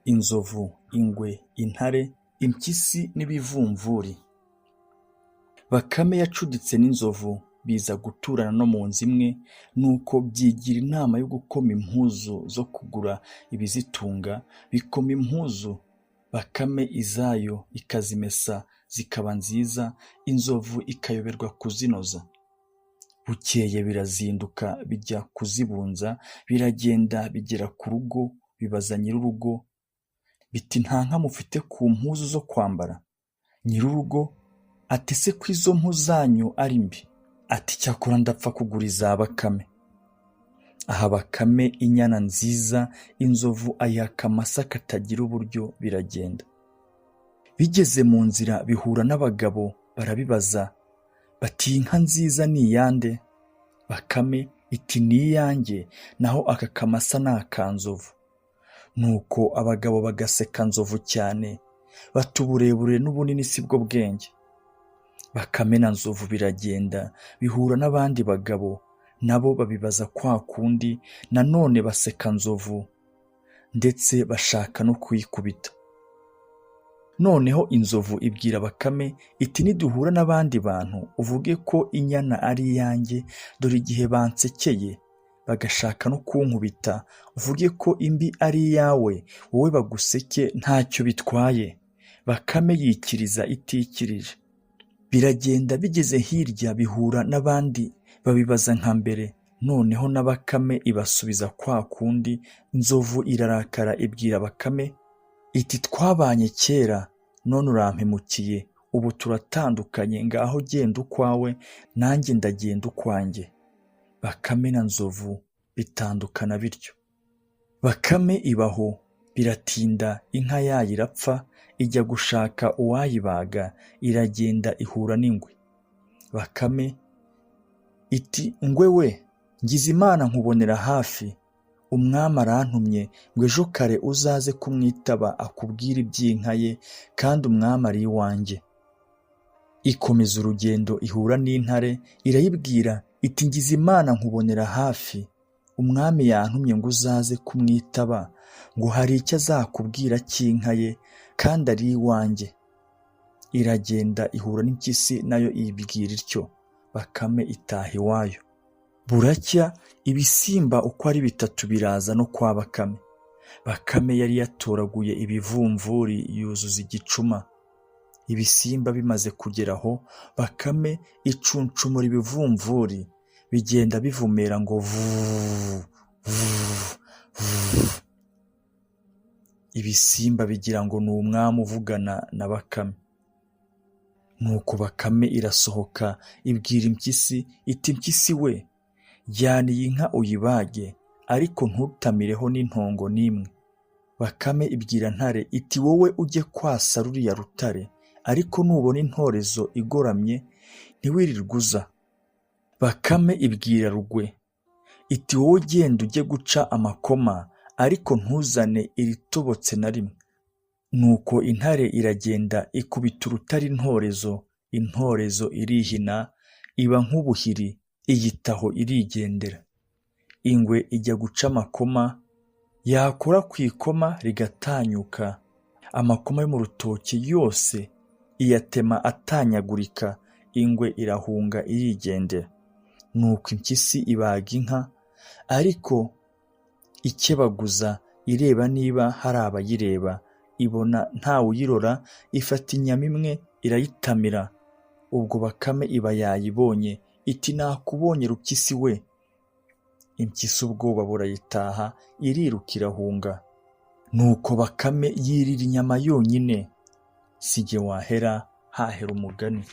Inzovu, ingwe, intare, impyisi n'ibivumvuri. Bakame yacuditse n'inzovu, biza guturana no mu nzu imwe, nuko byigira inama yo gukoma impuzu zo kugura ibizitunga, bikoma impuzu, Bakame izayo ikazimesa zikaba nziza, inzovu ikayoberwa kuzinoza. Bukeye birazinduka bijya kuzibunza, biragenda bigera ku rugo bibaza nyir'urugo biti nta nka mufite ku mpuzu zo kwambara? Nyir'urugo ati ese ko izo mpu zanyu ari mbi? Ati cyakora ndapfa kugura iza Bakame. Aha Bakame inyana nziza, inzovu ayiha akamasa katagira uburyo biragenda. Bigeze mu nzira bihura n'abagabo barabibaza bati iyi nka nziza ni iyande? Bakame iti ni iyanjye, naho aka kamasa ni aka Nzovu. Nuko abagabo bagaseka Nzovu cyane, bati uburebure n'ubunini si bwo bwenge. Bakame na Nzovu biragenda bihura n'abandi bagabo, nabo babibaza kwa kundi, nanone baseka Nzovu, ndetse bashaka no kuyikubita. Noneho inzovu ibwira Bakame iti niduhura n'abandi bantu uvuge ko inyana ari iyanjye, dore igihe bansekeye bagashaka no kunkubita, uvuge ko imbi ari iyawe, wowe baguseke ntacyo bitwaye. Bakame yikiriza itikirije. Biragenda bigeze hirya bihura n'abandi babibaza nka mbere, noneho na Bakame ibasubiza kwa kundi, Nzovu irarakara ibwira Bakame iti twabanye kera none urampemukiye, ubu turatandukanye ngaho genda ukwawe nanjye ndagenda ukwanjye. Bakame na Nzovu bitandukana bityo. Bakame iba aho, biratinda inka yayo irapfa, ijya gushaka uwayibaga, iragenda ihura n'ingwe. Bakame iti ngwe we, ngize Imana nkubonera hafi, umwami arantumye ngo ejo kare uzaze kumwitaba akubwire iby'inka ye, kandi umwami ari iwanjye. Ikomeza urugendo ihura n'intare, irayibwira iti ngize Imana nkubonera hafi, umwami yantumye ngo uzaze kumwitaba, ngo hari icyo azakubwira cy'inka ye, kandi ari iwanjye. Iragenda ihura n'impyisi nayo iyibwira ityo, Bakame itaha iwayo. Buracya ibisimba uko ari bitatu biraza no kwa Bakame. Bakame yari yatoraguye ibivumvuri yuzuza igicuma. Ibisimba bimaze kugera aho, Bakame icuncumura ibivumvuri, bigenda bivumera ngo vuuu vuuu vuuu. Ibisimba bigira ngo ni umwami uvugana na Bakame. Nuko Bakame irasohoka ibwira impyisi iti mpyisi we, jyana iyi nka uyibage, ariko ntutamireho n'intongo n'imwe. Bakame ibwira Ntare iti wowe ujye kwasa ruriya rutare, ariko nubona intorezo igoramye ntiwirirwe uza. Bakame ibwira Rugwe iti wowe genda ujye guca amakoma, ariko ntuzane iritobotse na rimwe. Nuko intare iragenda ikubita urutare intorezo, intorezo irihina iba nk'ubuhiri, iyitaho irigendera. Ingwe ijya guca amakoma, yakora ku ikoma rigatanyuka, amakoma yo mu rutoki yose iyatema atanyagurika, ingwe irahunga irigendera. Nuko impyisi ibaga inka, ariko ikebaguza ireba niba hari abayireba, ibona ntawuyirora, ifata inyama imwe irayitamira. Ubwo Bakame iba yayibonye, iti nakubonye Rupyisi we! Impyisi ubwoba burayitaha, iriruka irahunga. Nuko Bakame yirira inyama yonyine. Si jye wahera, hahera umugani.